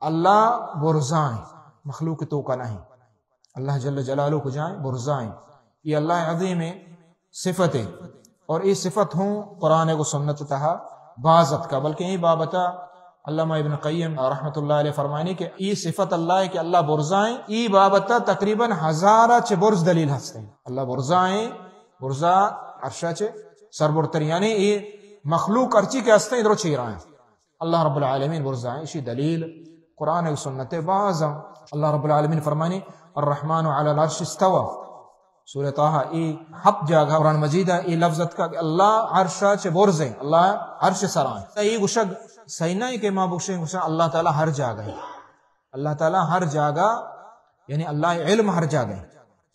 اللہ برزائیں، مخلوق توکا نہیں۔ اللہ جل جلالہ کجائیں؟ برزائیں۔ یہ اللہ عظیم صفت ہے۔ اور یہ صفت ہوں قرآن و سنت تہا باز اتکا، بلکہ یہ بابتا علامہ ابن قیم رحمۃ اللہ علیہ فرمائنی کہ یہ صفت اللہ ہے کہ اللہ برزائیں، یہ بابتا تقریباً ہزارہ چہ برز دلیل ہستیں۔ اللہ برزائیں، برزا عرشا چہ سربرتر، یعنی یہ مخلوق ہرچی کہ ہستیں ادرو چیرائیں۔ اللہ رب العالمین برزائیں، اشی دلیل قرآن و سنت بازاں۔ اللہ رب العالمین فرمانی، الرحمن علی العرش استوى۔ سورہ طٰہٰ، ای ہپت جاگہ قرآن مجید ءَ ای لفظ اتکا کہ اللہ عرشا چہ برزیں، اللہ عرش سرائیں۔ ای گوشگ صحیح نہیں کہ ما بگشیں، گوشاں اللہ تعالی ہر جاگہ ہیں۔ اللہ تعالی ہر جاگہ، یعنی اللہ علم ہر جاگہ ہیں۔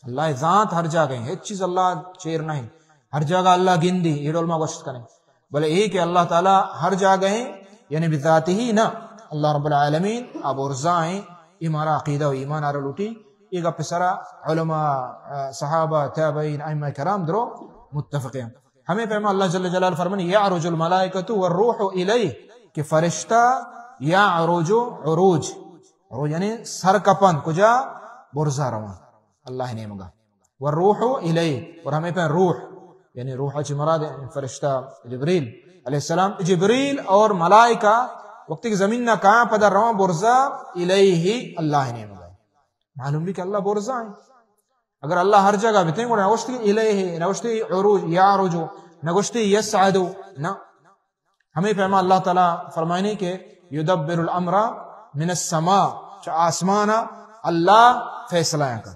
اللہ ذات ہر جاگہ ہیں، ہچ چیز اللہ چیر نہیں۔ ہر جاگہ اللہ گندی، یہ ڈول ما گوشت کریں۔ بلے اے کہ اللہ تعالی ہر جاگہ ہیں، یعنی بذاتہ ہی نہ، اللہ رب العالمین آ برزا ہیں، یہ مارا عقیدہ و ایمان آرا لوٹی۔ یہ گپ سرا علماء، آ، صحابہ، تابعین، ائمہ کرام درو متفق ہیں۔ ہمیں پیما اللہ جل جلالہ فرمانی، یعرج الملائکۃ والروح الیہ، کہ فرشتہ یعرج، عروج، عروج یعنی سر کپن، کجا؟ برزا روان اللہ نیمگا۔ والروح الیہ، اور ہمیں پہ روح، یعنی روح چی مراد ہے فرشتہ جبریل علیہ السلام۔ جبریل اور ملائکہ وقتی کہ زمین نہ کہاں پدا رواں برزا الیہ اللہ نیمگا۔ معلوم بھی کہ اللہ برزا ہیں۔ اگر اللہ ہر جگہ بتیں گوڑا نگوشتی الیہ، نگوشتی عروج، یعرج، نگوشتی یصعد، نہ۔ ہمیں پیما اللہ تعالی فرمائنی کہ یدبر الامر من السماء، چہ آسمانا اللہ فیصلہ کا۔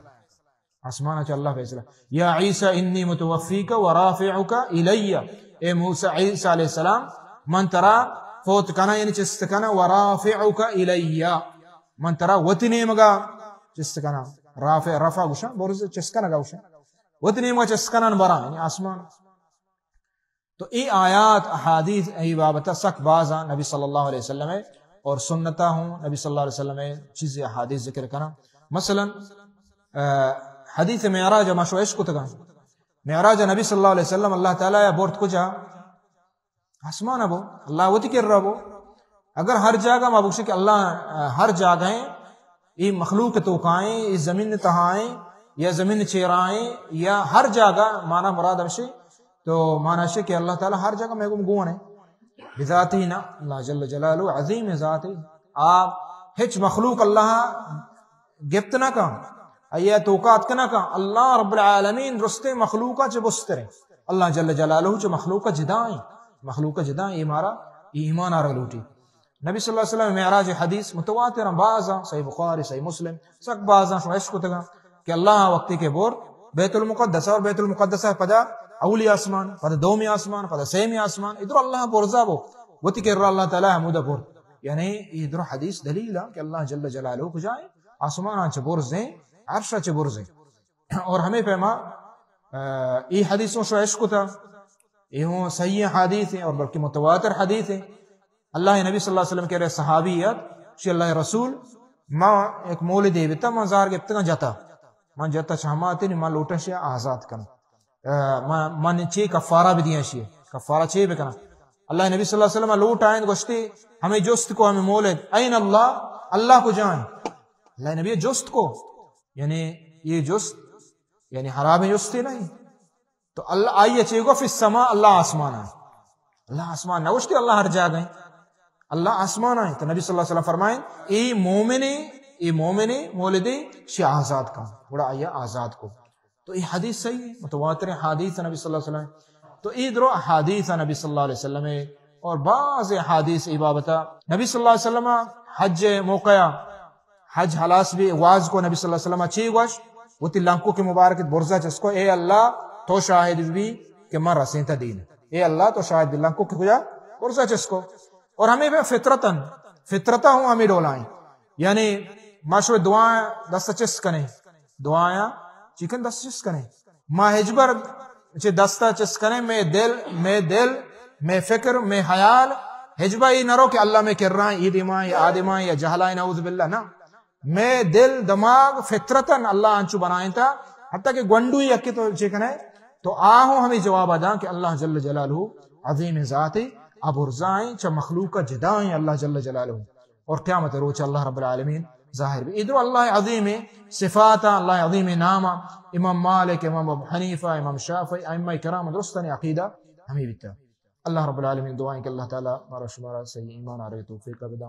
آسمانا چہ اللہ فیصلہ۔ یا عیسی انی متوفیک و رافعک الی۔ اے موسی، عیسی علیہ السلام، من ترا فوت کنا، یعنی چست کنا، و رافعک الی، من ترا وتی نیمگا چست کنا۔ رافع، رفع گوشن، برز چست کنگا گوشن۔ وتی نیمگا چست کنن برا، یعنی آسمان۔ تو اے آیات، احادیث، اے بابت سک بازاں نبی صلی اللہ علیہ وسلم اور سنتا ہوں نبی صلی اللہ علیہ وسلم چیزیں احادیث ذکر کرنا۔ مثلاً، آ، حدیث معراج ما شو عشق کتگا۔ معراج نبی صلی اللہ علیہ وسلم اللہ تعالی یا برت کجا؟ آسمان بو، اللہ وتی کرا بو۔ اگر ہر جاگہ ما بگشی کہ اللہ، آ، ہر جاگہ ہیں، یہ مخلوق توکائیں، یہ زمین تہائیں، یا زمین چیرائیں، یا ہر جاگہ، مانا مراد ہمشی، تو مانا شے کہ اللہ تعالی ہر جگہ میں گم گون ہے۔ بذاتہ نہ، اللہ جل جلالہ عظیم ذات ہے۔ آپ ہچ مخلوق اللہ گپت نہ کن، ایا توکا اتک نہ کن۔ اللہ رب العالمین درستیں مخلوقا چہ بستریں۔ اللہ جل جلالہ چہ مخلوقا جدائیں، مخلوقا جدائیں، یہ مارا ایمان آرگ لوٹی۔ نبی صلی اللہ علیہ وسلم معراج حدیث متواتر ہیں، بازاں، صحیح بخاری، صحیح مسلم، سک بازاں شو عشق کتگا کہ اللہ وقتی کے بور بیت المقدس اور بیت المقدس پدا اولی آسمان، پدا دومی آسمان، پدا سیمی آسمان، ادھر اللہ برزا بو، وتی کے اللہ تعالی ہمودا بور۔ یعنی ادھر حدیث دلیل ہے کہ اللہ جل جلالہ کجائیں، آسمان آنچ برزیں، عرش آنچ برزیں۔ اور ہمیں پیما، آ، ای حدیثوں شو عشق کتا، یہ ہوں صحیح حدیث ہیں اور بلکہ متواتر حدیث ہیں۔ اللہ نبی صلی اللہ علیہ وسلم کہہ رہے صحابی ات، شی اللہ رسول، ما ایک مولدے بیتا، ما زار گپتگا جتا، ما جتا چہماتے نی، ما لوٹا شی آزاد کن۔ آ، ما، من چی کفارہ بدیاں شی، کفارہ چی بکنا؟ اللہ نبی صلی اللہ علیہ وسلم لوٹ آئیں گوشتی، ہمیں جست کو ہمیں مولد، این اللہ، اللہ کجائیں؟ اللہ نبی جست کو، یعنی یہ جست، یعنی حرام جستی نہیں۔ تو اللہ آئیے چی گو، فی السماء، اللہ آسمان ہے۔ اللہ آسمان نہ گوشتی، اللہ ہر جاگہ ہیں۔ اللہ آسمان ہے۔ تو نبی صلی اللہ علیہ وسلم فرمائیں، اے مومن، اے مومن مولدے شی آزاد کا، گڑا آئیے آزاد کو۔ تو یہ حدیث صحیح ہے، متواتر حدیث نبی صلی اللہ علیہ وسلم۔ تو یہ درو حدیث نبی صلی اللہ علیہ وسلم ہے، اور بعض حدیث ای بابتا نبی صلی اللہ علیہ وسلم حج موقع، حج حلاس بھی واز کو نبی صلی اللہ علیہ وسلم چی گوش، وتی لنکو کے مبارک برزا چسکو، اے اللہ تو شاہد بھی کہ من رسینتا دین، اے اللہ تو شاہد بھی، لنکو کے کجا؟ برزا چسکو۔ اور ہمیں پہ فطرتاً، فطرتا ہوں ہمیں ڈولائیں، یعنی ما شو دعا دست چست کنے، دعایا چیکن دست چست کنے، ما ہجبر چہ دستا چست کنے، میں دل، میں دل، میں فکر، میں حیال، ہجبا ای نرو کہ اللہ میں کرائیں، ای دیمائیں، آ دیمائیں یا جہلائیں، نعوذ باللہ، نہ۔ میں دل، دماغ، فطرتاً اللہ انچو بنائیں تا، حتیٰ کہ گونڈو یکی تو چی کنے، تو آہوں ہمیں جواب داں کہ اللہ جل جلالہ عظیم ذات ہے، ابرزائیں، چہ مخلوق جدائیں اللہ جل جلالہ۔ اور قیامت روچ اللہ رب العالمین ظاہر بی. ادرو اللہ عظیم صفات، اللہ عظیم نام. امام مالک، امام ابو حنیفہ، امام شافعی، ائمہ کرام درستانی عقیدہ ہمیں بیتا. اللہ رب العالمین دعائیں کہ اللہ تعالی مارا شمارا صحیح ایمان آرے توفیق بدا.